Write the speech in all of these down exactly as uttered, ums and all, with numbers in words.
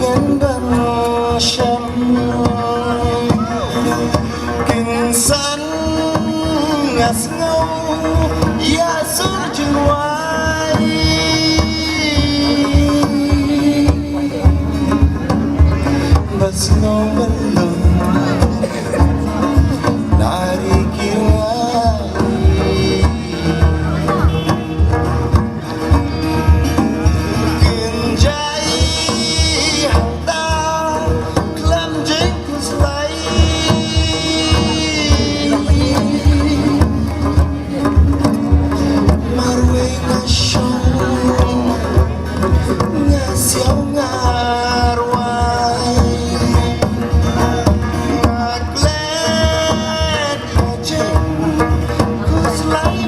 Ban shem kynsan nga sngew ïa sur jingwai ba sngew ban long na ri ki rwai. Kynjai hangta khlem jingkhuslai. Marwei nga shong, nga siaw nga rwai. Nga klet ïa jingkhuslai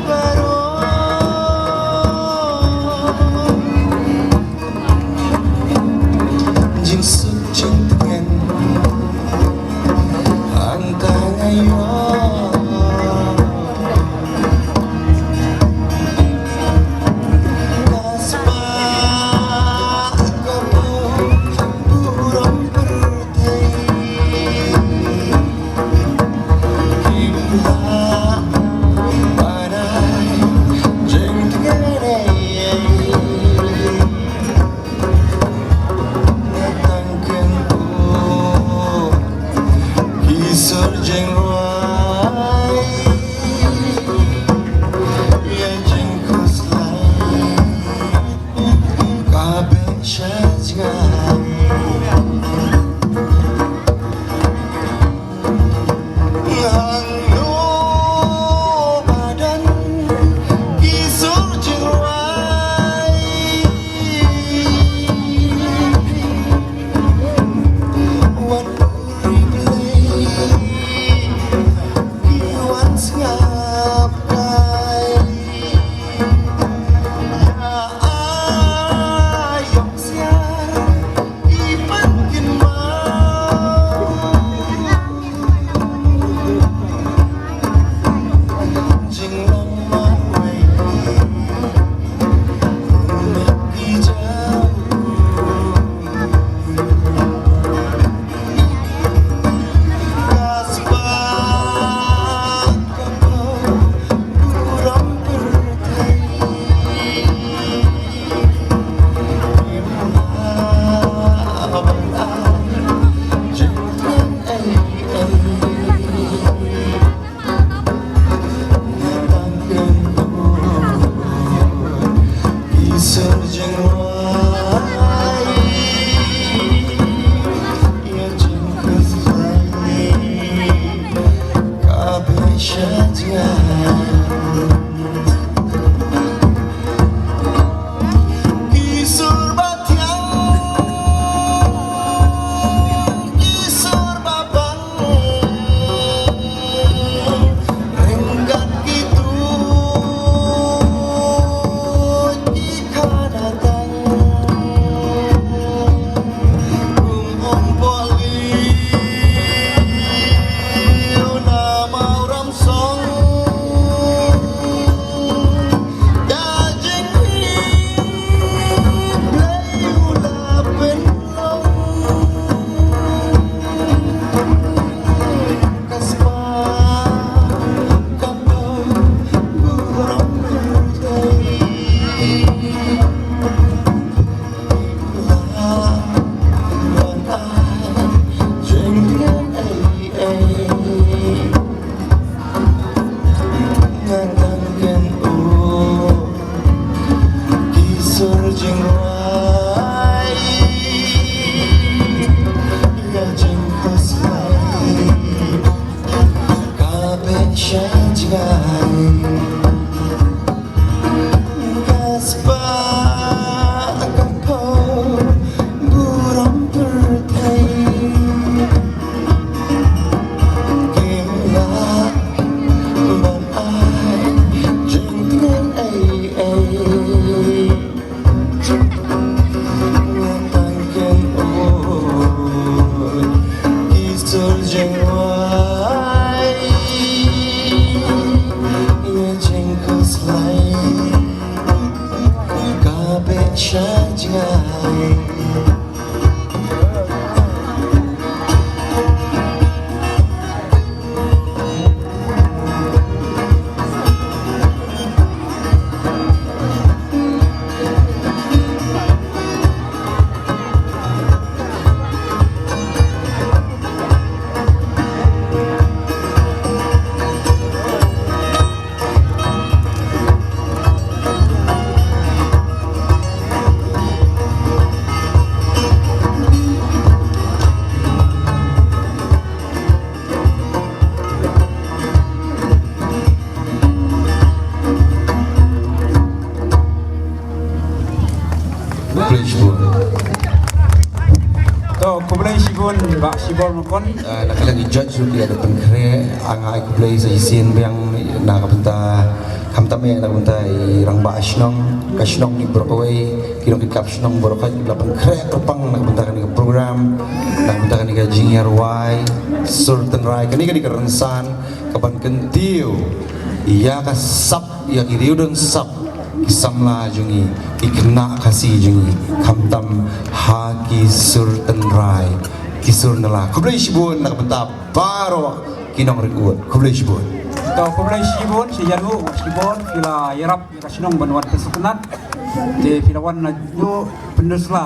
baroh. Jingsuk jingtngen hangta nga ïoh. Ka spah ka pop burom pyrthei. Kim lah ban ai jingtngen ei ei. Nga tang To, khublei shibun, Bah Shibor Mukon. Ah, na ka liang i judge ruh ki la da pynkhreh, ah, nga ai khublei sa shisien biang na ka bynta, khamtam eh na ka bynta i rangbah shnong, ka shnong ni baroh kawei, ki nongkitkap shnong baroh kawei, ki la pynkhreh kyrpang na ka bynta kane ka program, na ka bynta kane ka jingïarwai sur tynrai, kane, kane ka rynsan kaban kyntiew ïa ka sap, ïa ki riew don sap, ki samla jong ngi, ki khynnah Khasi jong ngi, khamtam ha ki sur tynrai, ki sur nylla. Khublei shibun na ka bynta baroh ki nongryngkut. Khublei shibun. To, khublei shibun, shi ïa u shibun, phi la ïarap ïa ka shnong ban wan pynsngewtynnat. Te phi la wan na u pyndusla.